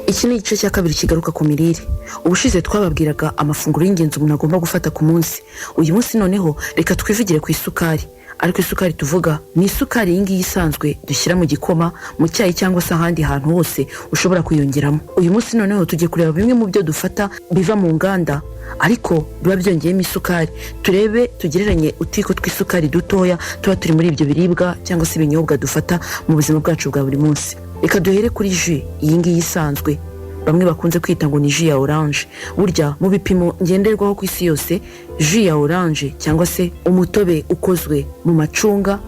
Iki ni igice cya kabiri kigaruka ku mirire. Ubushize twababwiraga amafunguro y'ingenzi umuntu agomba gufata ku munsi. Uyu munsi noneho reka twivugire ku isukari. Ariko isukari tuvuga ni isukari iyi ngiyi isanzwe dushyira mu gikoma, mu cyayi cyangwa se ahandi hantu hose ushobora kuyongeramo. Uyu munsi noneho tugiye kureba bimwe mu byo dufata biva mu nganda ariko biba byongeyemo isukari, turebe tugereranye utuyiko tw'isukari dutoya tuba turi muri ibyo biribwa cyangwa se ibinyobwa dufata mu buzima bwacu bwa buri munsi. Reka duhere kuri jus iyi ngiyi isanzwe bamwe bakunze kwita ngo ni jus ya orange. Burya mu bipimo ngenderwaho ku isi yose, jus ya orange cyangwa se umutobe ukozwe mu macunga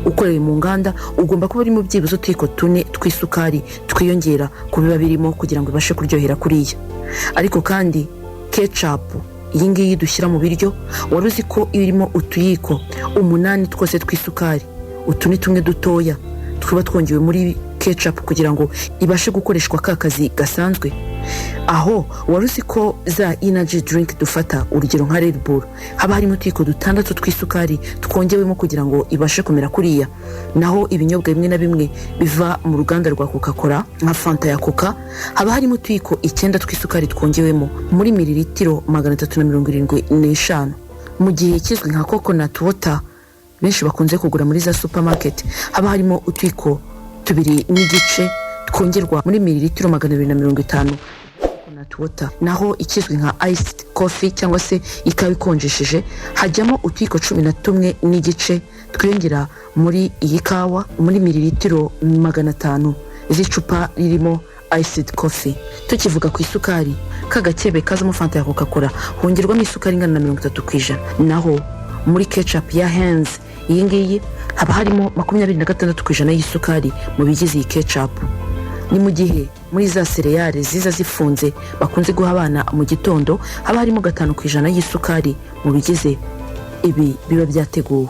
ukorewe mu nganda ugomba kuba urimo byibuze utuyiko 4 tw'isukari twiyongera ku biba birimo kugira ngo ibashe kuryohera kuriya. Ariko kandi ketchup iyi ngiyi dushyira mu biryo, wari uzi ko irimo utuyiko 8 twose tw'isukari? Utu ni tumwe dutoya tuba twongewe muri ketchup kugira ngo ibashe gukoreshwa ka kazi gasanzwe. Aho wari uzi ko za energy drink dufata, urugero nka Red Bull, haba harimo utuyiko 6 tw'isukari twongewemo kugira ngo ibashe kumera kuriya? Naho ibinyobwa bimwe na bimwe biva mu ruganda rwa Coca Cola, nka Fanta ya Coca, haba harimo utuyiko 9 tw'isukari twongewemo muri mililitiro 375. Mu gihe kizwi nka coconut water benshi bakunze kugura muri za supermarket, haba harimo utuyiko 2.5 twongerwa muri mililitiro 250 coconut water. Naho ikizwi nka iced coffee cyangwa se ikawa ikonjesheje, hajyamo utuyiko 11.5 twiyongera muri iyi kawa muri mililitiro 500 z'icupa ririmo iced coffee. Tukivuga ku isukari, ka gakebe kazamo Fanta ya Coca Cola hongerwamo isukari ingana na 30%. Naho muri ketchup ya Heinz iyi ngiyi haba harimo 26% y'isukari mu bigize iyi ketchup. Ni mu gihe muri za céréales ziza zifunze bakunze guha abana mu gitondo, haba harimo 5% y'isukari mu bigize ibi biba byateguwe.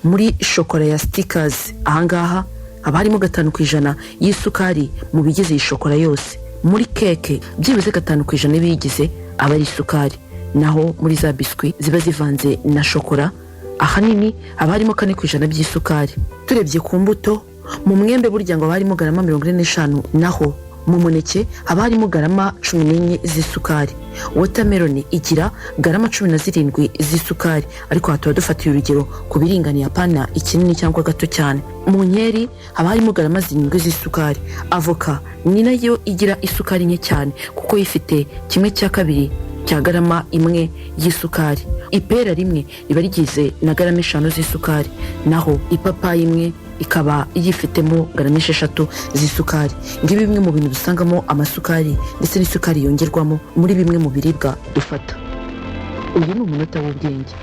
Muri shokora ya Snickers ahangaha haba harimo 5% y'isukari mu bigize iyi shokora yose. Muri keke byibuze 5% y'ibiyigize aba ari isukari. Naho muri za biscuits ziba zivanze na shokora, ahanini haba harimo 4% by'isukari. Turebye ku mbuto, mu mwembe burya ngo haba harimo garama 45, naho mu muneke haba harimo garama 14 z'isukari. Watermelon igira garama 17 z'isukari, ariko aha tuba dufatiye urugero ku biringaniye, apana ikinini cyangwa gato cyane. Mu nkeri haba harimo garama 7 z'isukari. Avoka ni nayo igira isukari nke cyane kuko ifite ½ cya garama imwe y'isukari. Ipera rimwe riba rigize na garama 5 z'isukari, naho ipapayi imwe ikaba yifitemo garama 6 z'isukari. Ngibi bimwe mu bintu dusangamo amasukari ndetse n'isukari yongerwamo muri bimwe mu biribwa dufata. Uyu ni umunota w'ubwenge.